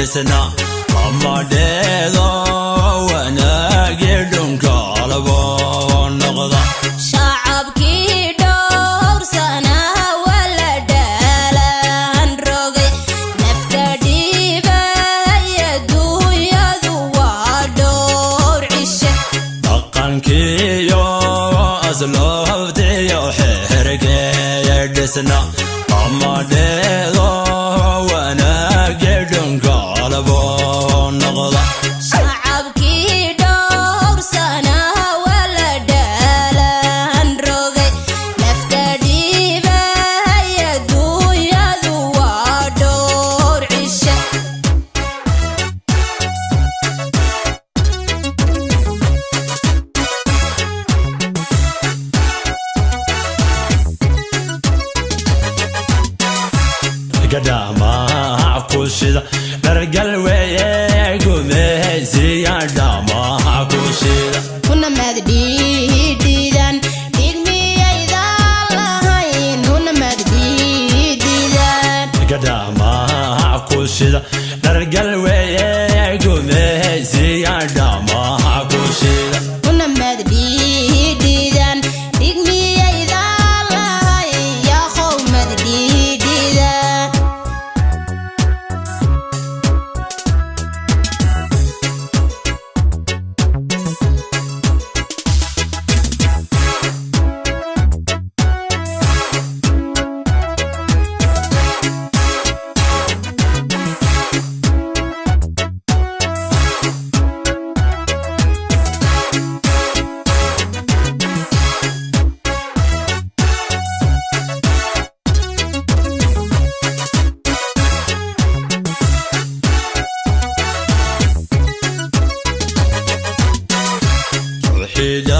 dhisna amadheedo wanaagii dhunkalabo noqda. Shacabkii dhowrsanaa waa la dhaalan rogay, nafta dhiibaya duunyadu waa dhowr cishe. Dhaqankiyo asloobtiyo xergeeya dhisna amadheedo wanaagii dhunkalabo noqda. Shacabkii dhowrsanaa waa la dhaalan rogay, nafta dhiibaya duunyadu waa dhowr cishe. Gadhamaha kushida dhargal weeye gumeysiya dhamaha kushida. Hunamad dhiidhiidan dhigmiyaydan lahayn, hunamad dhiidhiidan. Gadhamaha kushida dhargal weeye gumeysiya dhamaha kushida. Hunamad dhiidhiidan dhigmiyaydan lahayn, yaaqowmad dhiidhiidan.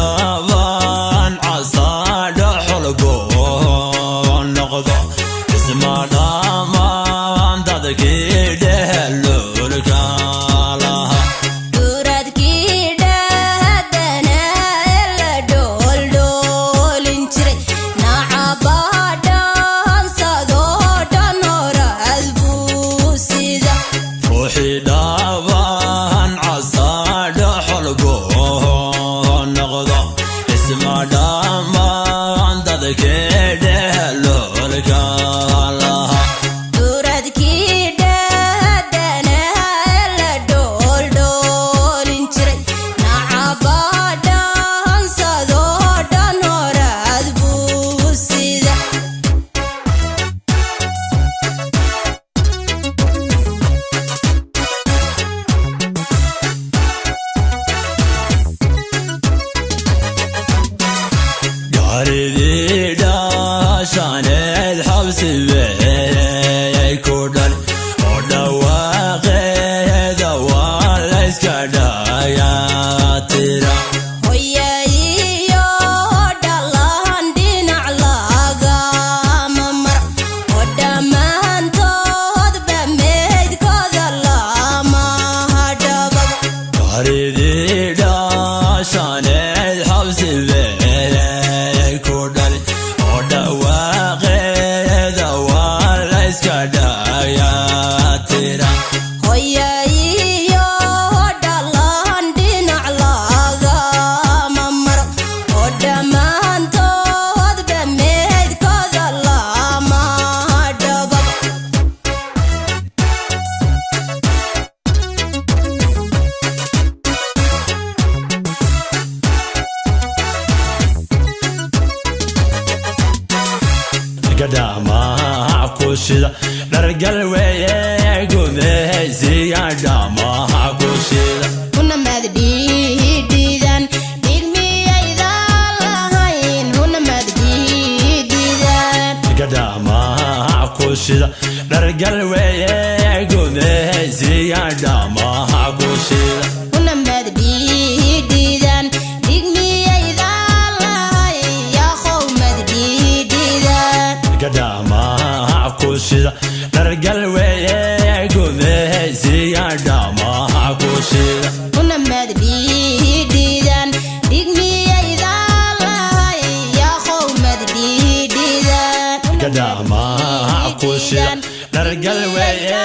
Xidhaban casaadha xolbo noqdo isma dhamaan dadkii dhehelulka laha. Duradkii dhaadanaa ee la dhooldhoolin jiray nacabadhaansadoo dhan horaad buu sida. Ruuxii dhaaban casaadha xolbo noqdo isma dhammaan dadkii dhehelulka laha. Duradkii dhaadanaa ee la dhooldhoolin jiray nacabadhaansadoo dhan horaad buu sida. Gaaridii dhaashaneed xabsi weeyay ku dhal oo dhawaaqeeda waa layska dhayaa tira. Hoyayiyo dhallahan dhinac lagama mar oo dhammaantoodba meydkooda lama hadhababa. Gaaridii dhaashaneed xabsi weeyay ku dhal oo dhawaaqeeda waa layska dhayaa tira. Hoyayiyo dhallahan dhinac lagama mar oo dhammaantoodba meydkooda lama hadhababa. Gadhamaha kushida dhargal weeye gumeysiya dhamaha kushida. Hunamad dhiidhiidan dhigmiyaydan lahayn, hunamad dhiidhiidan. Gadhamaha kushida dhargal weeye gumeysiya dhamaha kushida. Hunamad dhiidhiidan dhigmiyaydan lahayn, yaaqowmad dhiidhiidan. Gadhamaha kushida dhargal weeye gumeysiya dhamaha kushida. Hunamad dhiidhiidan dhigmiyaydan lahayn, yaaqowmad dhiidhiidan. Gadhamaha kushida dhargal weeye.